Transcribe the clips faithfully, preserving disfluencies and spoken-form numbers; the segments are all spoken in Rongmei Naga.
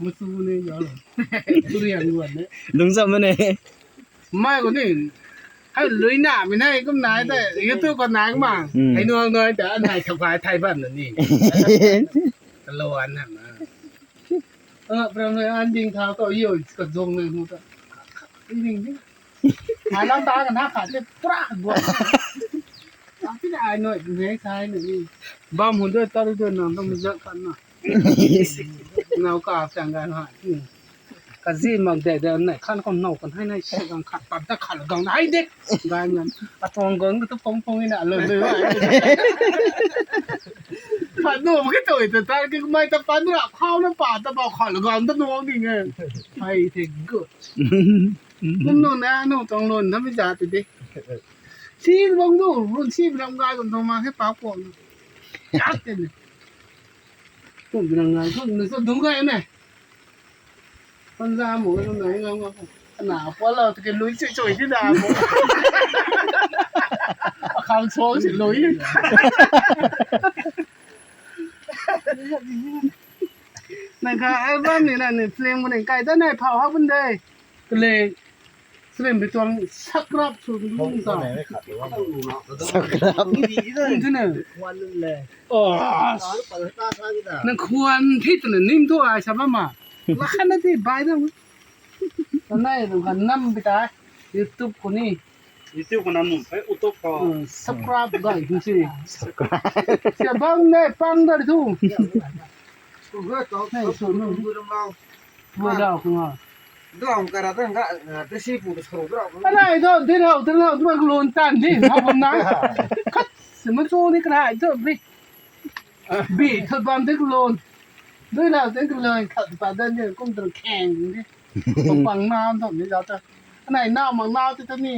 Masu ni ya. Turian guan ne. Lungzam ne. Mai ko ni. Hai lui na mi nai kum nai te. YouTube ko nai ma. Hmm. Hai nuang nuai te an nai thap kai thai ban na ni. Ka lo an na. Ah, pram le an ding tha to yo ka zong le mu ta. Ding ding. Hai lam ta ka na kha te pra guan. Tapi na ai noi ne sai ni. Bam hun de ta de na ta mi zat kan na. Nau ka chang gan ha. Ka zi mak de de nai khan kon nau kan hai nai se gang khat pat da khat gang hai de. Gan ngan. A tong gang tu pong pong ina lo lo. Khat nu ki toi ta ta ki mai ta pan ra khau na pa ta ba khat gang ta nuang ding e. Hai the good. Kum nu na nu tong lon na mi za ti de. Si bang du, run si bang gai kum tong ma he pa ko. Ya te ne. Kum bang gai kum nu so dung gai ne. Kan za mo kan na ngam ngam. Ana pa la te lui chui chui ti da mo. Kham so si lui. Nang kha album ni na ni film ni kai ta nai phau ha bun de. Kle film bi tuang subscribe sw lung ta. Subscribe. Kum tu na. Oh. Nang khwan thi tu na nim tu ai sa ma. La khan na ti bai da. Nai lu kan nam bi ta. YouTube ko ni. YouTube ko nam num pe utok ko. Hmm, subscribe gai tu si. Subscribe. Sia bang ne pang da tu. Hey, so no. Pu dau ko nga. Dau kara ta nga, ah, te si pu te so dau. Ana do, din hau, din hau, tu ma lon tan ni, hau bam na. Khat, si ma so ni kara do bi. Bi, thot bam te lon. Dui lau te lon, khat pa dan de, kum tu kheng ni. Pang pang na, thot ni da ta. Ana na mang na te ta ni.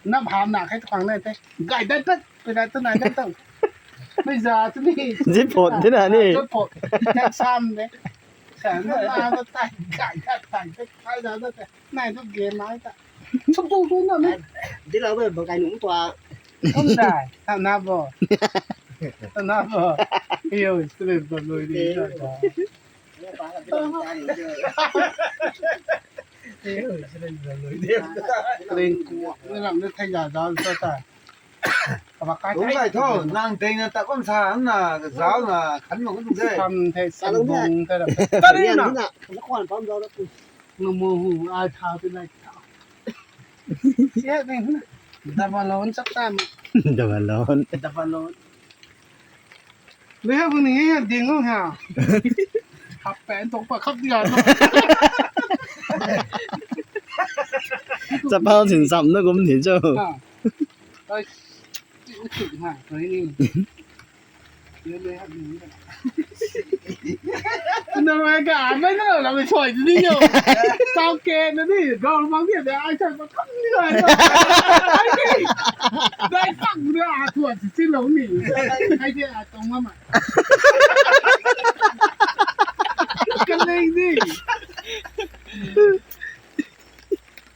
Nap ham na khai tuang nai te. Gai dat dat, gai dat tu nai dat tu. Mei za tu ni. Zip phot tu na ni. Zip phot. Tat sam de. Sa na na dat tai, gai dat tai, gai dat dat. Nai tu game nai ta. Sum tu tu na ni. Di lau be bang kai nung tua. Kum dai, ta na bo. Ta na bo. Yo, stream ta lui ni ta. Ring kuak ni lam ni thei za zau sa ta. Kaba kai Đúng thei. Vậy thôi, nang ting na ta bam sa na, zau na, khánh mà cũng dễ. Sam thei sam bung thei lam. Ta ri na. Nó còn bấm đâu đó. Ngu mu hu ai thau ti lai thau. Siat ni. Dabalon chak ta ma. Dabalon. Dabalon. Lui ha bung ni ding o ha. Khap pen tok pa khap dia no. Chapal sin sam na gum ni cho. Ha. Oi. Ti u chuk ha, koi ni. Lui lui ha bung ni. Nang mai ka, mai na la mai choi di yo. Tao ke na ni, gau mang di de, ai choi pa kam ni lai. Ai ni. Dai tak ni a thua si si lo ni. Ai di a tong ma ma. Kan nei ni.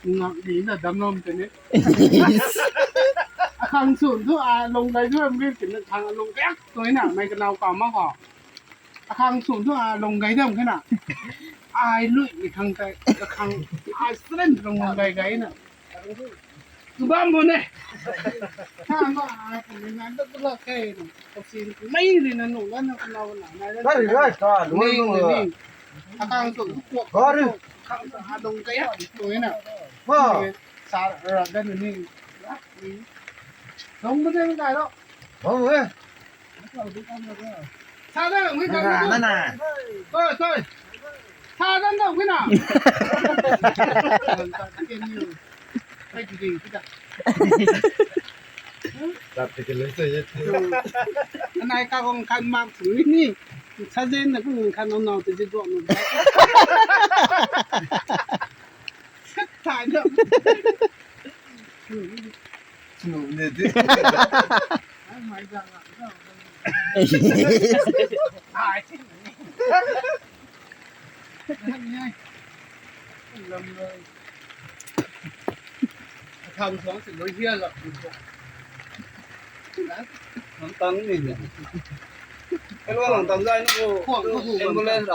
Ngak ni na dam lom te ni. Akhang sun thu a long dai thu am ri tin na khang a long riak toi na mai ka nau ka ma ko. Akhang sun thu a long gai dam khe na. Ai lui ni khang kai, akhang ai sren long gai gai na. Tu bam bo ne. Khang ma ai pu ni ngan ta tu la khe na. Ko si mai ni na nu la na ka nau na. Nai la. Bari rai ta lu Ni, nu. Ni, ni. Akhang sun thu kuak. Bari. Khang sun a long gai ha toi na. Wow. Sa ra da ni. Long ba de kai lo. Hong e. Sa da ngui ka. Na, na, na. Koi, koi. Sa da ngui na. Kai ki ding ki da. Tat ti ke le se ye. Anai ka kong kan mak sui ni. Sa zen na kong kan no no te ji do no. Kat thai da. Snu ne di. Tham suang si loi hial la. Nang tang ni ne. Hello, nang tang zai nu. Ambulance ra.